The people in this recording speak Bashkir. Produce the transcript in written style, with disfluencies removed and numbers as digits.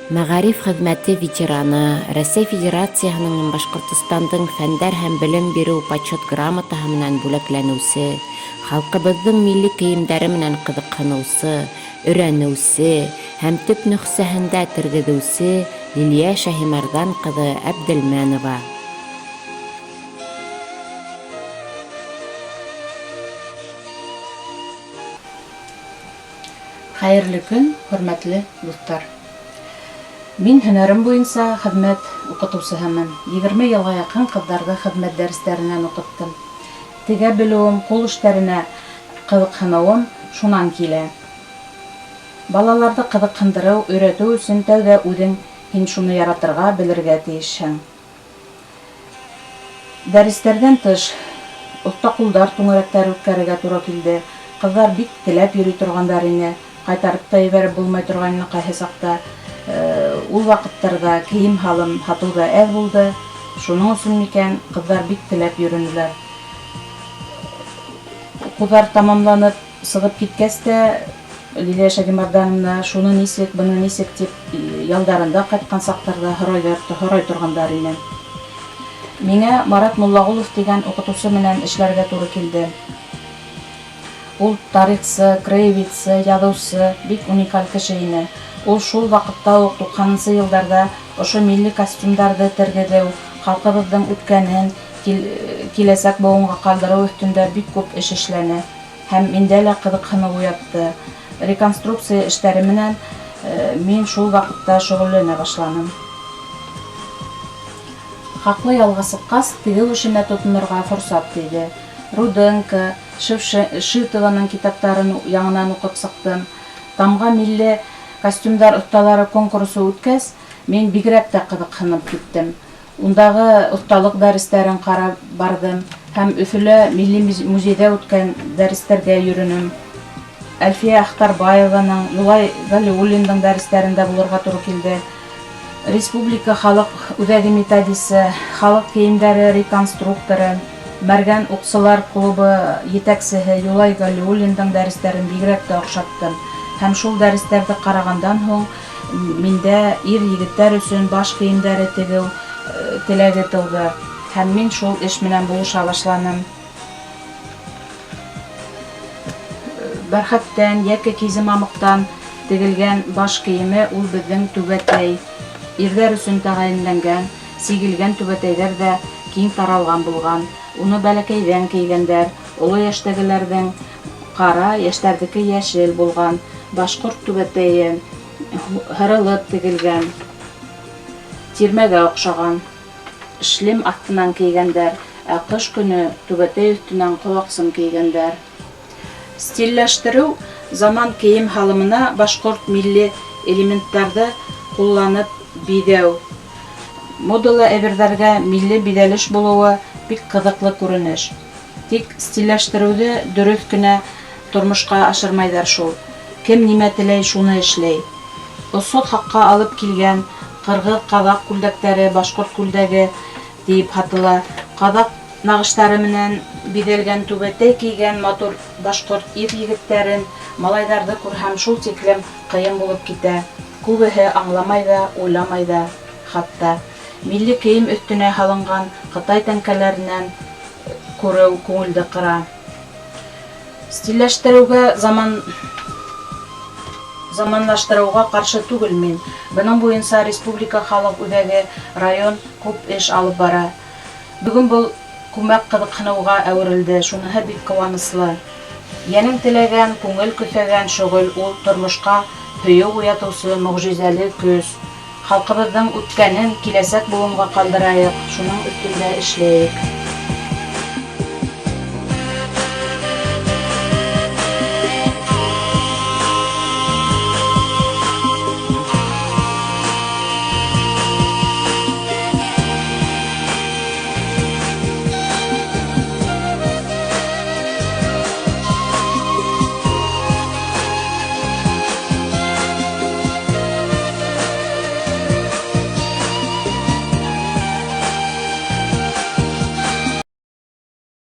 Мәғариф хеҙмәте ветераны, Рәсәй Федерацияһының һәм Башҡортостандың фәндәр һәм белем биреү Почет грамотаһы менән бүләкләнеүсе, халҡыбыҙҙың милли кейемдәре менән ҡыҙыҡһыныусы, өйрәнеүсе һәм төп нөхсәһендә тергеҙеүсе Лилиә Шәһимәрҙан ҡыҙы Әбделмәнова. Хәйерле көн, хөрмәтле дуҫтар! Мин һөнәрем буйынса хеҙмәт укытыусыһымын. 20 йылға яҡын ҡыҙҙарҙы хеҙмәт дәрестәренән уҡыттым. Тегә белеүем, ҡул эштәренә ҡыҙыҡһыныуым шунан килә. Балаларҙы ҡыҙыҡһындырыу, өйрәтеү өсөн тәүҙә үҙең һин шуны яратырға, белергә тейешһең. Дәрестәрҙән тыш, оҫта ҡулдар түңәрәктәре үткәрергә тура килде. Ҡыҙҙар бик теләп йөрөй торғандар ине. Ҡайтарып та ебәреп булмай торғайны ҡайһы саҡта. Ул ваҡыттарҙа кейем-һалым һатыу ҙа әҙ булды. Шуның өсөн микән, ҡыҙҙар бик теләп йөрөнөләр. Уҡыуҙар тамамланып сығып киткәс тә, Лилия Шагимардановна шуны нисек, быны нисек дип ялдарында ҡайтҡан саҡтарҙа һорайҙар, һорай торғандар ине. Миңә Марат Муллағулов тигән уҡытыусы менән эшләргә туры килде. Ул тарихсы, краеведсы, яҙыусы, бик уникаль кеше ине. Ул шул ваҡытта уҡ, туҡһанынсы йылдарҙа, ошо милли костюмдарҙы тергеҙеү, халҡыбыҙҙың үткәнен киләсәк быуынға ҡалдырыу өҫтөндә бик күп эш эшләне һәм миндә лә ҡыҙыҡһыныу уятты. Реконструкция эштәре менән мин шул ваҡытта шөғөлләнә башланым. Хаҡлы ялға сыҡҡас, тегеү эшенә тотонорға форсат тейҙе. Руденко, Шитованың китаптарын яңынан уҡып сыҡтым. Тамға милли костюмдар оҫталары конкурсы үткәс, мин бигерәк тә ҡыҙыҡһынып киттем. Ундағы оҫталыҡ дәрестәрен ҡарап барҙым һәм Өфөлә Милли музейҙа үткән дәрестәргә йөрөнөм. Әлфиә Ахтарбаеваның, Юлай Галиуллиндың дәрестәрендә булырға туры килде. Республика халык үзәге методисы, халык кейемдәре реконструкторы, Мәргән укчылар клубы етәксеһе Юлай Галиуллиндың дәрестәрен бигерәк тә охшаттым. Һәм шул дәрестәрҙе ҡарағандан һуң миндә ир-егеттәр өсөн баш кейемдәре тегеү теләге тыуҙы һәм мин шул эш менән булыша башланым. Бәрхәттән йәки кизе-мамыҡтан тегелгән баш кейеме ул беҙҙең түбәтәй. Ирҙәр өсөн тәғәйенләнгән, сигелгән түбәтәйҙәр дә киң таралған булған. Уны бәләкәйҙән кейгәндәр, оло йәштәгеләрҙең ҡара, йәштәрҙеке йәшел булған. Башҡорт түбәтәйе һырылып тегелгән, тирмәгә оҡшаған. Шлем аҫтынан кейгәндәр, ә ҡыш көнө түбәтәй өҫтөнән ҡолаҡсын кейгәндәр. Стильләштереү заман кейем-һалымына башҡорт милли элементтарҙы ҡулланып биҙәү. Модалы әйберҙәргә милли биҙәлеш булыуы бик ҡыҙыҡлы күренеш. Тик стильләштереүҙе дөрөҫ кенә тормошҡа ашырмайҙар шул. Кем нимә теләй, шуны эшләй. Осһоҙ хаҡҡа алып килгән ҡырғыҙ, ҡаҙаҡ күлдәктәре башҡорт күлдәге диеп һатыла. Ҡаҙаҡ нағыштары менән биҙәлгән түбәтәй кейгән матур башҡорт ир-егеттәрен, малайҙарҙы күрһәм, шул тиклем ҡыйын булып китә. Күбеһе аңламай да, уйламай да хатта. Милли кейем өҫтөнә һалынған ҡытай тәңкәләренән күреү күңелде ҡыра. Стильләштереүгә, заман заманлаштырыуға ҡаршы түгел мин. Бының буйынса республика халыҡ үҙәге, район күп эш алып бара. Бөгөн был күмәк ҡыҙыҡһыныуға әүерелде, шуныһы бик ҡыуаныслы. Йәнең теләгән, күңел көҫәгән шөғөл ул тормошҡа һөйөү уятыусы мөгъжизәле көс. Халҡыбыҙҙың үткәнен киләсәк быуынға ҡалдырайыҡ, шуның өҫтөндә эшләйек.